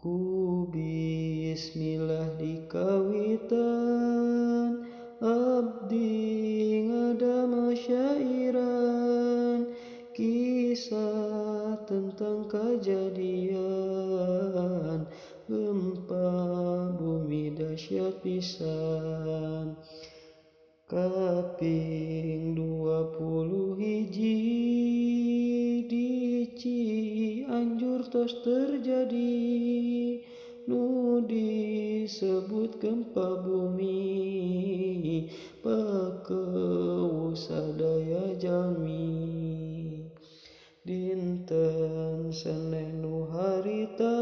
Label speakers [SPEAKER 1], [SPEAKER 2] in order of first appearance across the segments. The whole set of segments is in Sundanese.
[SPEAKER 1] Ku bismillah dikawitan, abdi ngadamel syairan, kisah tentang kejadian gempa bumi dahsyat pisan. Kaping 21 di Cianjur tos terjadi, nu disebut gempa bumi, pakewuh sadaya jalmi. Dinten Senen nu harita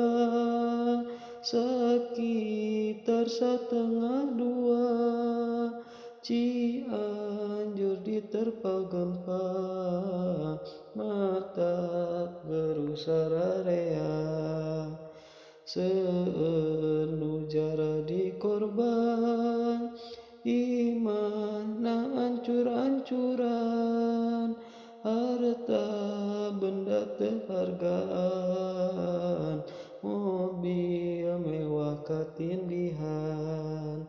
[SPEAKER 1] sekitar 1:30, Cianjur diterpa gempa, matak geruh sararea. Seueur nu jaradi korban, imahna ancur-ancuran, harta benda teu hargaan, mobil mewah katindihan.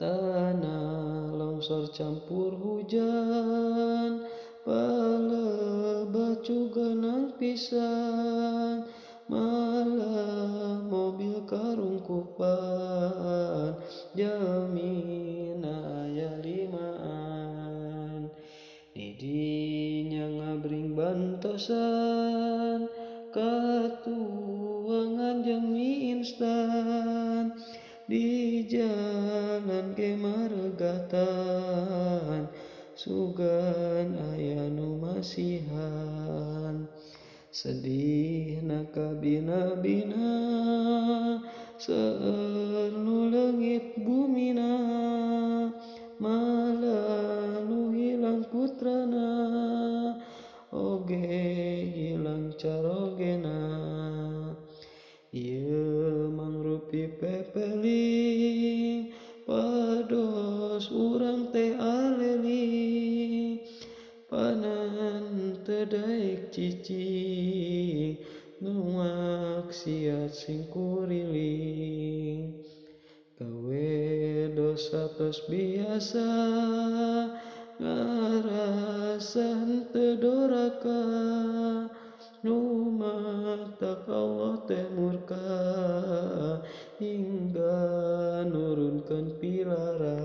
[SPEAKER 1] Tanah longsor campur hujan, palebah cugenang pisan, malah mobil karungkupan, jalmina aya 5an. Di dinya ngabring bantosan, katuangan jeung mie instan, di jalan ge maregatan, sugan aya nu masihan. Sedihna kabina-bina, seueur nu leungit bumina, malah nu hilang putrana, oge hilang carogena. Ieu mangrupi pepeling, pados urang teh aleling, panan teu daek cicing, nu maksiat sing kuriling. Gawe dosa tos biasa, ngarasa henteu doraka, nu matak Allah teh murka, hingga nurunkeun pilara.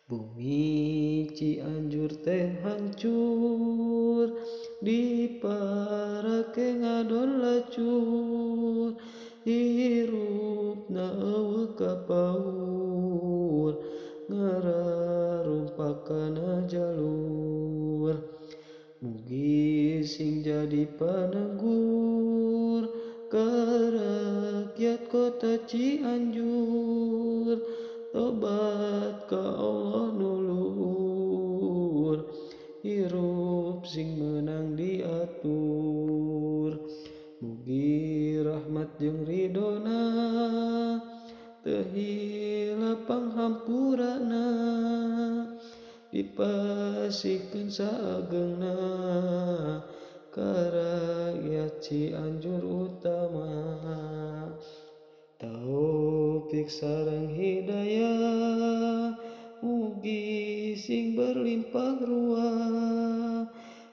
[SPEAKER 1] Bumi Cianjur teh hancur, diparake ngadon lacur, hirupna eueuh kapaur, ngararumpak kana jalur. Mugi sing jadi panegur ka rakyat kota Cianjur, tobat ka Allah nu luhur, hirup sing meunang diatur. Mugi rahmat jeung ridona, teu hilap panghampurana, dipasihkeun saagengna ka rakyat Cianjur utama. Taufik sareng hidayah, mugi sing berlimpah ruah,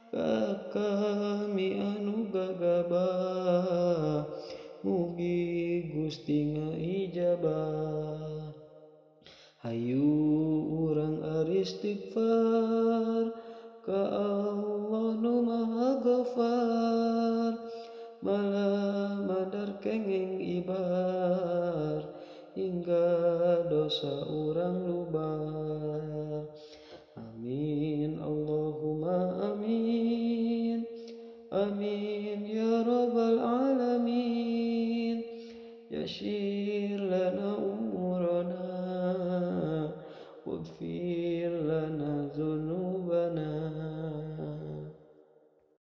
[SPEAKER 1] ka kami anu gagabah, mugi Gusti ngaijabah. Hayu urang aristighfar ka Allah nu Maha Ghaffar, malah madar kenging ibar, hingga dosa urang lubar. Amin Allahumma amin, amin ya rabbal alamin. Ya.